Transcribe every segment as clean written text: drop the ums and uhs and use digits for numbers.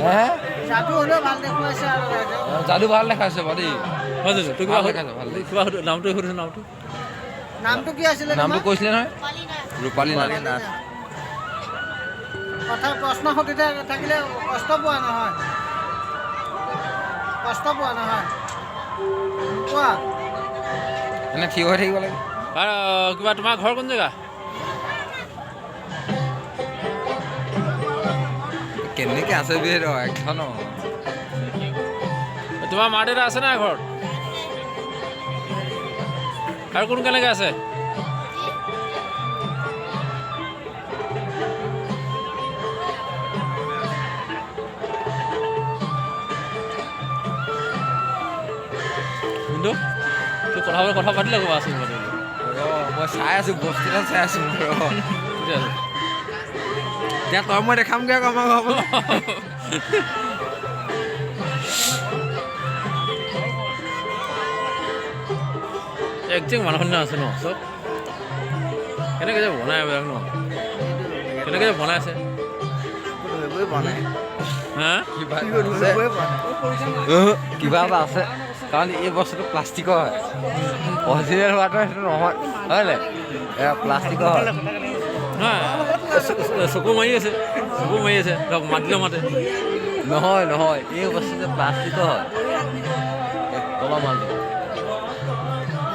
হে। যাদু হ'লেও ভাল দেখুৱাইছে আৰু ৰাইজে। যাদু ভাল দেখাইছে বাৰু দেই। হয় জানো? তোৰ কিবা ভাল দেখাইছে, ভাল দেখিছে। কিবা নামটো সুধিছো, নামটো। নামটো কি আছিলে? নামটো তোমাৰ? কৈছিলে নহয়, ৰূপালী নাথ। নাথ। কথা প্ৰশ্ন সুধি থাকিলে কষ্ট পোৱা নহয়? কষ্ট পোৱা নহয়? কোৱা। এনে থিয় হৈ থাকিব লাগে। আৰু কিবা তোমাৰ ঘৰ কোন জেগা? কেনেকে আছে বে ৰ এখন। তোমাৰ মা দেউতা আছে নাই ঘৰত? আৰু কোন কেনেকে আছে? কিন্তু তোৰ কথা কথা পাতিলে ক'বা আছিল মানে। ৰ, মই চাই আছো, বস্তু এটা চাই আছো মই, ৰ। ঠিক আছে। এতিয়া তই মই দেখামগৈ আকৌ আমাৰ ঘৰৰ পৰা। একজেক্ট মানুহখিনি আছে ন চব? কেনেকৈ যে বনাই এইবিলাক ন, কেনেকৈ যে বনাইছে। ধৰিবই পোৱা নাই। হা। কিবা এটা আছে। ধৰিবই পোৱা নাই। উহু, কিবা এটা আছে, কাৰণ এই বস্তুটো প্লাষ্টিকৰ হয়। অৰিজিনেল হোৱাটো সেইটো নহয়, হয় নাই? এয়া প্লাষ্টিকৰ হয়। নহয়, চকু মাৰি আছে, চকু মাৰি আছে, ধৰক মাত দিলেও মাতে। নহয় নহয়, এই বস্তুটো প্লাষ্টিকৰ হয়। এই তলৰ মালটো।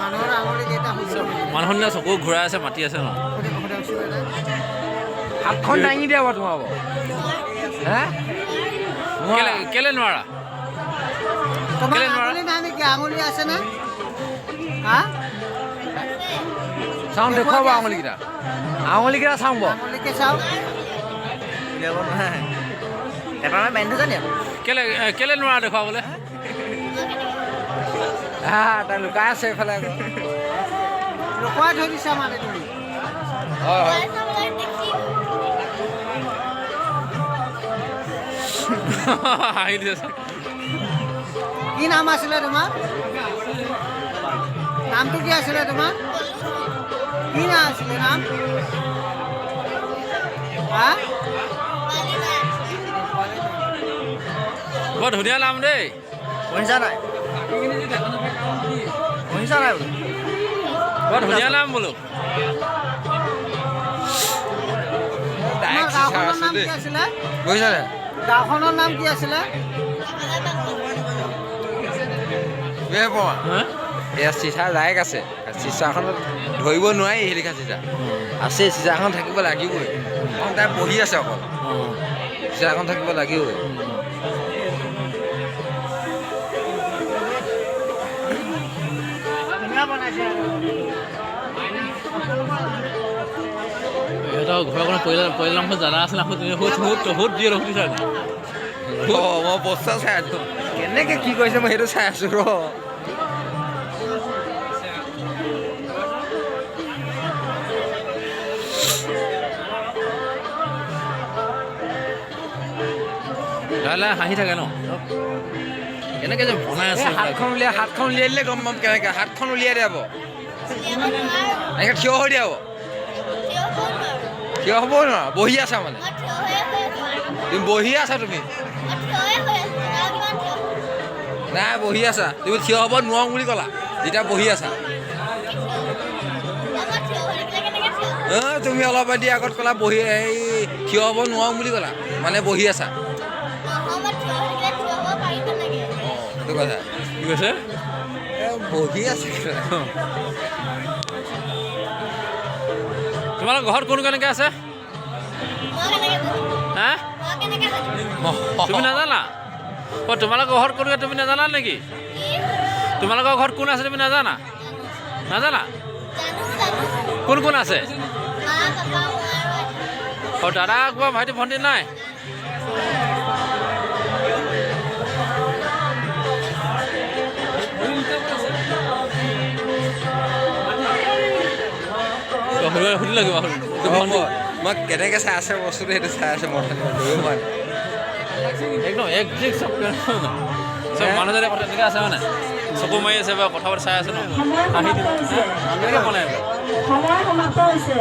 মানুহৰ আঙুলি কেইটা সুধিব। মানুহখিনিয়ে চকু ঘূৰাই আছে, মাতি আছে ন। সোধকচোন এটা। হাতখন দাঙি দিয়া বাৰু তোমাৰ বাৰু। হে। কেলে কেলে নোৱাৰা? তোমাৰ কেলে নোৱাৰা? আঙুলি নাই নেকি? আঙুলি আছেনে? হা। চাওঁ, দেখুৱাব আঙুলিকেইটা, আঙুলিকেইটা চাওঁ বাৰু। আঙুলিকে চাওঁ। উলিয়াব নোৱাৰে। এটা বান্ধি থৈছে নি আকৌ? কেলে কেলে নোৱাৰা দেখুৱাবলৈ? হা, তাই লুকাই আছে এইফালে আকৌ। লুকুৱাই থৈ দিছা মানে তুমি? হয় হয়। হাঁহি দিছে। কি নাম আছিলে তোমাৰ? নামটো কি আছিলে তোমাৰ? কি নাম আছিলে নাম? হা। বৰ ধুনীয়া নাম দেই। শুনিছা নাই? শুনিছা নাই বোলো? বৰ ধুনীয়া নাম বোলো। তোমাৰ ডাইৰেক্ট চিচা গাঁওখনৰ আছে নাম দেই। কি আছিলে? বুজিছা নাই? গাঁওখনৰ নাম কি আছিলে? বে বমা। হা। এয়া চিচা ডাইৰেক্ট আছে। চিচাখনত ধৰিব নোৱাৰি। সেইলিখা চিচা আছে, চিচাখন থাকিব লাগিবই, কাৰণ তাই বহি আছে অকল। চিচাখন থাকিব লাগিবই। ধুনীয়া বনাইছে। ইহঁতৰ ঘৰৰ কোনো পৰিয়াল পৰিয়াল নামখন জানা আছে না? তুমি সুধ সুধ সুধ, দিয়ে সুধিছা নি? ৰ, মই বস্তা চাই আছো, কেনেকে কি কৰিছে মই সেইটো চাই আছো, ৰ। লাহে লাহে হাঁহি থাকে ন। কেনেকে যে বনাই আছে এই এইবিলাক। হাতখন উলিয়াই, হাতখন উলিয়াই দিলে গম পাম কেনেকে। হাতখন উলিয়াই দিয়া হ'ব, এনেকে থিয় হৈ দিয়া হ'ব। থিয় হ'ব নোৱাৰা, বহি আছা মানে তুমি, বহি আছা তুমি। নাই, বহি আছা তুমি। থিয় হ'ব নোৱাৰো বুলি ক'লা যেতিয়া বহি আছা। অ, তুমি অলপ দেৰি আগত ক'লা বহি, এই থিয় হ'ব নোৱাৰো বুলি ক'লা, মানে বহি আছা। অঁ, সেইটো কথা। কি কৈছে? এ, বহি আছে। তোমালোকৰ ঘৰত কোন কেনেকে আছে? হা, তুমি নাজানা? অ, তোমালোকৰ ঘৰত কোন তুমি নাজানা নেকি? তোমালোকৰ ঘৰত কোন আছে তুমি নাজানা? নাজানা? কোন কোন আছে? অ, দাদা কিবা ভাইটি ভণ্টি নাই? সুধিলে কিবা সুধিলে? মই কেনেকে চাই আছে বস্তুটো সেইটো চাই আছে। মই ধৰিব পৰা নাই। একদম একজেক্ট চব চব মানুহজনে কথা এনেকৈ আছে, মানে চকু মাৰি আছে বা কথা পাতি চাই আছে ন। সময় হাঁহি সমাপ্ত দিছে। হৈছে। কেনেকৈ বনাই এইবিলাক? সময় সমাপ্ত হৈছে।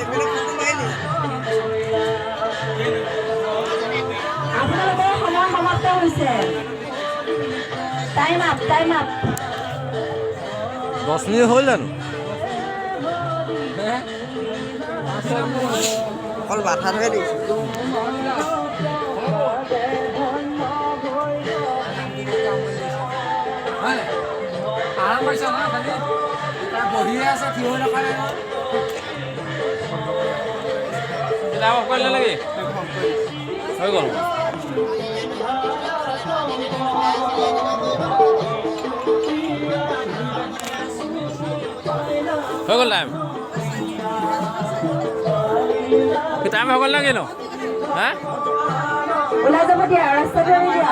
এইবিলাক photo মাৰিলি। Time up, time up. 10 minute হ'ল জানো? অকল মাথাটোহে দেখিছোঁ। হয় নাই? আৰাম পাইছা না? খালি তাই বহিয়ে আছে, থিয় হৈ থকা নাই নহয়। টাইম অফ কৰিলে নেকি? হৈ গ'ল। হৈ গ'ল টাইম। টাইম হৈ গ'ল নে কিনো? হা? ওলাই যাব দিয়া, ৰাস্তাটো এৰি দিয়া।